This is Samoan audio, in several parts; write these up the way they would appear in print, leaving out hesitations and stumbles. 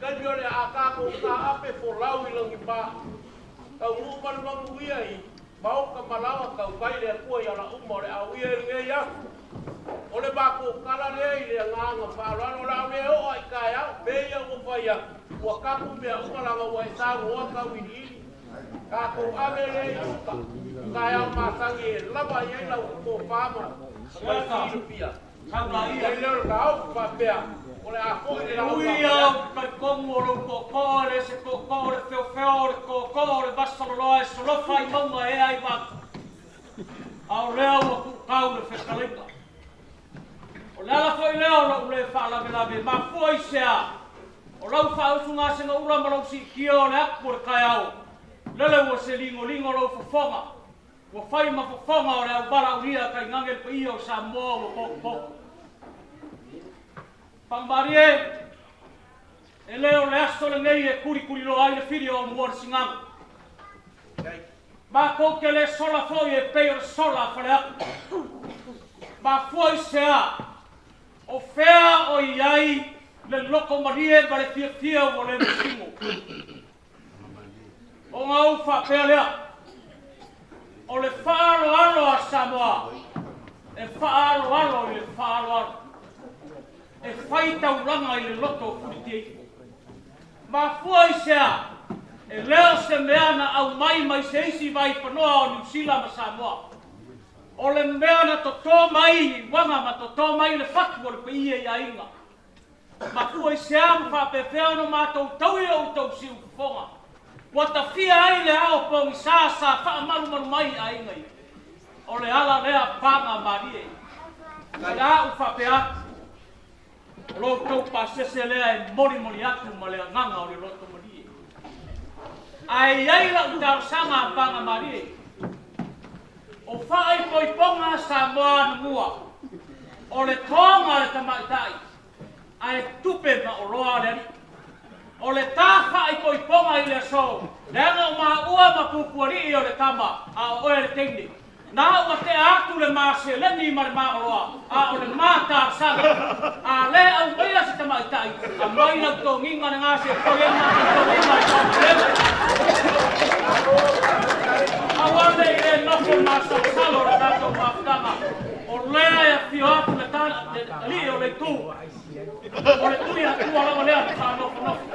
Taimi o le a tatou taape folau i lagima, taunuu ma le manuia i maota ma laoa tautai le Atua i ala uma o le auia i lenei aso. O le matou tala lea i le agaga faaaloalo, o le a le oo lava i taeao, pei ia ua fai atu, ua tapu mea uma leaga ua e saunoa tauiliili, tatou ave lea i uta, o taeao masani e lava i ai lau tofa ma le silafia. Taulaia lea o le taofi faapea, o le a foi le E ui lava ou te talitonu o lou tootoo e le se tootoo o le feofeo o le tootoo o le vasaloloa e solofa i mauga e ea ai vatu, a o lea ua tuutau le fetalaiga. O le ala foi lea o lou le faalavelave, e mafua i se a? O lau faausugasegaula ma lou siitia o le atu o le taeao, lele ua se ligoligo lou fofoga, Ua fai ma fofoga o le auvalaaulia tainane le paia o Samoa ua potopoto. Pagamalie, e le o le aso lenei e tulituliloa ai le fili o Aumua le Sigamu. Matou te le sola foi e pei o le sola a Faleata. Mafua i se a? O fea o i ai le loto malie ma le fiafia ua le masino? Ona ou faapea lea, o le faaaloalo a Samoa, e faaaloalo i le faaaloalo, e fai taulaga i le loto o Fulitiaifo. Mafua i se a? E le o se mea na aumai mai se isi vaipanoa o Niu Sila ma Samoa. O le mea na toto mai i uaga ma toto mai le fatu o le paia i aiga. Mafua i se a ma faapefea ona matou taui o outou siufofoga, ua tafia ai le ao pogisa sa faamalumalu mai i aiga ia. O le ala lea paga malie. O le a ou faapea atu, o lo outou pasese lea e molimoli atu ma le agaga o le loto malie. Ae i ai lau talosaga a paga malie, o faaipoipoga Samoa anamua, o le toga a le tamaitai, ae tupe ma oloa le alii. O le ta faaipoipoga i le aso, leaga o maua ma pupualii o le tama, a o oe le teine. Na ua tea atu le ma seleni ma le ma oloa, a o le ma talosaga. A le aumaia se tamaitai, aumai lau togiga lena se fai ai ma togiga i faamalele. Aua ne i le nofo masalosalo le tatou mafutaga, o lea e afio atu le alii o le itu, o le Tuiatua lava lea na faanofonofo.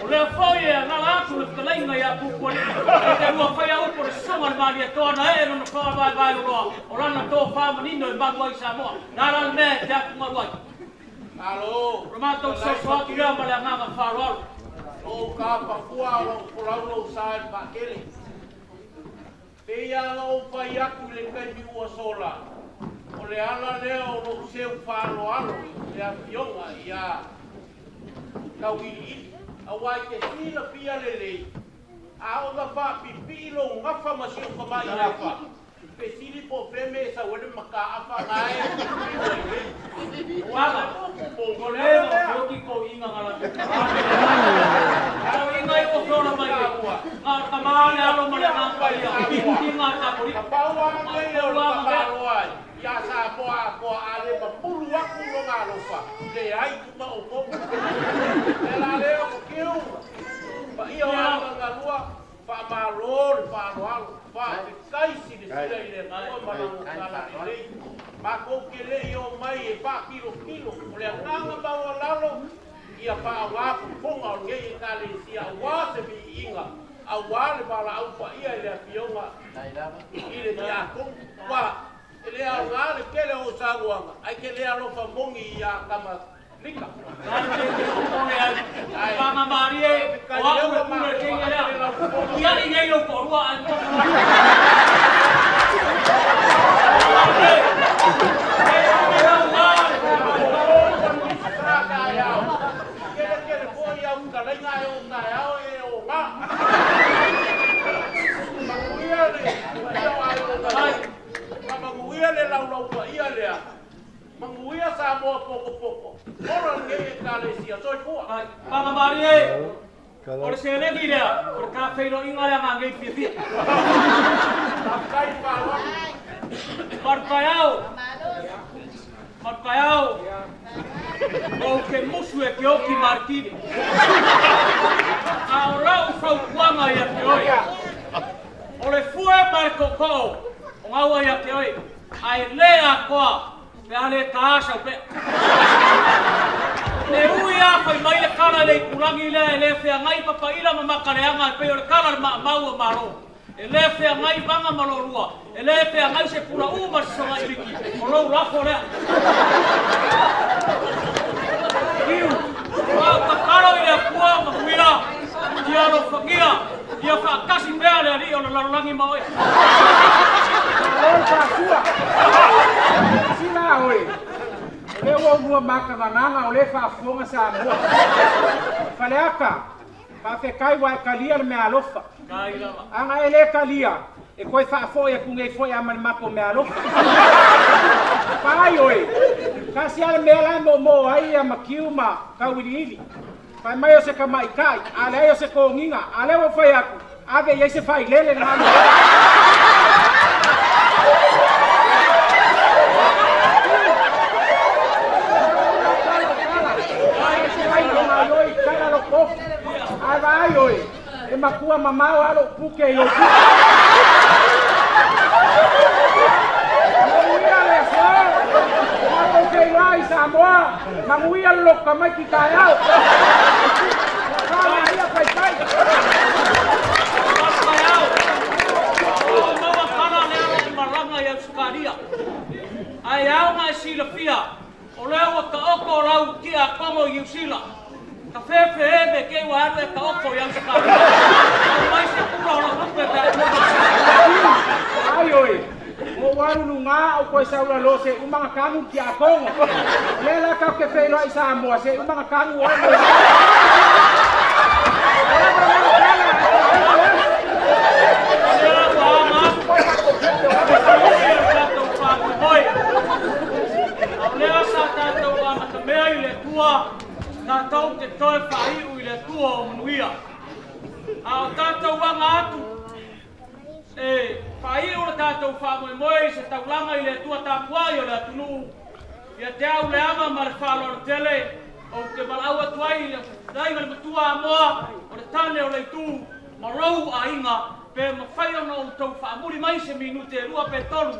O lea foi e alala atu le fetalaiga ia Pupualii, e te lua faia upu o le susuga i le Malietoa na ee lona toa vaevaeloloa, o lana tofa manino e malu ai Samoa. Le a la le mea e te atugalu ai? Malo. O le matou soso atu lea ma le agaga faaaloalo. Lou kapakua o lou folau lou sa i le vaatele. Pei lava ona ou fai atu i le taimi ua sola, o le ala lea o lou seu faaaloalo i le afioga ia Tauiliili, aua e te silafia lelei, a oo ina faapipii lou gafa ma si ou tamai gafa, Fesili po o fea mea e sau ai le mataafa na e fiu ai nei. Ua Ua leva o feoti toeaiina na latou Toeaiina ia ua feola mai nei. Na o le tama le alo ma le agaga paia i nga Tapoli'i. Na pau lava lenei o le tamaloa ia Samoa atoa a le mamulu atu lona alofa, leai tuma outou. O le ala lea o Tiu, paia o aiga galua, Faamalo le faaaloalo, faafetai silasila i le Atua ma Lana tala lelei. Matou te le i omai e faatilotilo, o le agaga maualalo ia faaaoga fofoga o lenei Ekalesia aua se viiga, aua le valaau paia i le Afioga i le Tiakono. Aua e le aoga le tele o ou saunoaga, ae te le alofa moni ia Tama Lika. Tatou te popole ai. Paga malie, o au e pule i le teine lea. Tiai nei lou toalua ae nofo atu. Manuia le laulau paia lea. Manuia Samoa potopoto, ola lenei Ekalesia. Soifua. Ai, Paga malie, o le seleni lea, o le ta feiloaiga lea ma nei fiafia. Faafetai le faaaloalo. Malu taeao. Malutaeao, ou te musu e te oti maletini. A o lau fautuaga ia te oe, o le fue ma le tootoo o gaua ia te oe, ae le atoa pe a le ta sau pea. E ui lava fai mai le tala i le itulagi lea e le feagai papaila ma mataleaga e pei o le tala a le maamau o Malo. E le feagai vaga ma lolua, e le feagai se pulaʻu ma se sogailiki, o lou lafo lea. Tiu, ua ou tatalo i le Atua manuia, ia alofagia, ia faatasi pea le Alii o le lalolagi ma oe. Malo le faasua. Silasila oe, o lea ua ulua matagagaga o lea e faafofoga Samoa. Faleata, Faafetai ua e talia le meaalofa. Ana e le talia, e toe faafoi atu nei foi a ma le matou meaalofa. Paai oe, tasi lava le mea la e moomoo ai ia Matiu ma Tauiliili. Fai mai o se tamaitai, a leai o se toniga, a lea ua ou fai atu, ave i ai se failele na alu Ae vaai oe, e matua mamao lava lou puke i lou puke. Manuia le aso, matou feiloai i Samoa, manuia le loto tamaiti taeao. Ua ia faitai. Maua tala lea lou malaga i Ausetalia. Ae ao ona e silafia, O lea ua taoto lau tiakono i Niu Sila. Ka fefe me te ua alu e taoto i Ausetalia. Aumai se pula o lau tupe pe a ua masina. Ai oe, ua ou alu luga ou toe sau lalo se i uma ona tanu le tiakono. O lea la tatou te feiloai i Samoa se i uma ona tanu oe mo Lea ua aga atu i le tatou faamoemoe. A o lea sa tatou amatamea i le Atua, tatou te toe faaiu i le Atua o manuia. A o tatou aga atu e faaiu le tatou faamoemoe i se taulaga i le Atua tapuai o le atunuu, ia te au le ava ma le faaaloalo tele, ou te valaau atu ai i le aiga le matua Amoa, o le tane o le itu, ma lou aiga, pe mafai ona outou faamuli mai se minute e lua pe tolu,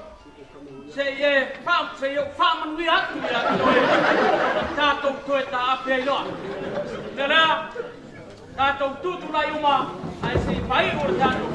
Se i e se i ou faamanuia atu ia te oe, ona tatou toe taape ai loa. O le mea lea, tatou tutulai uma, ae se i faaiu le tatou.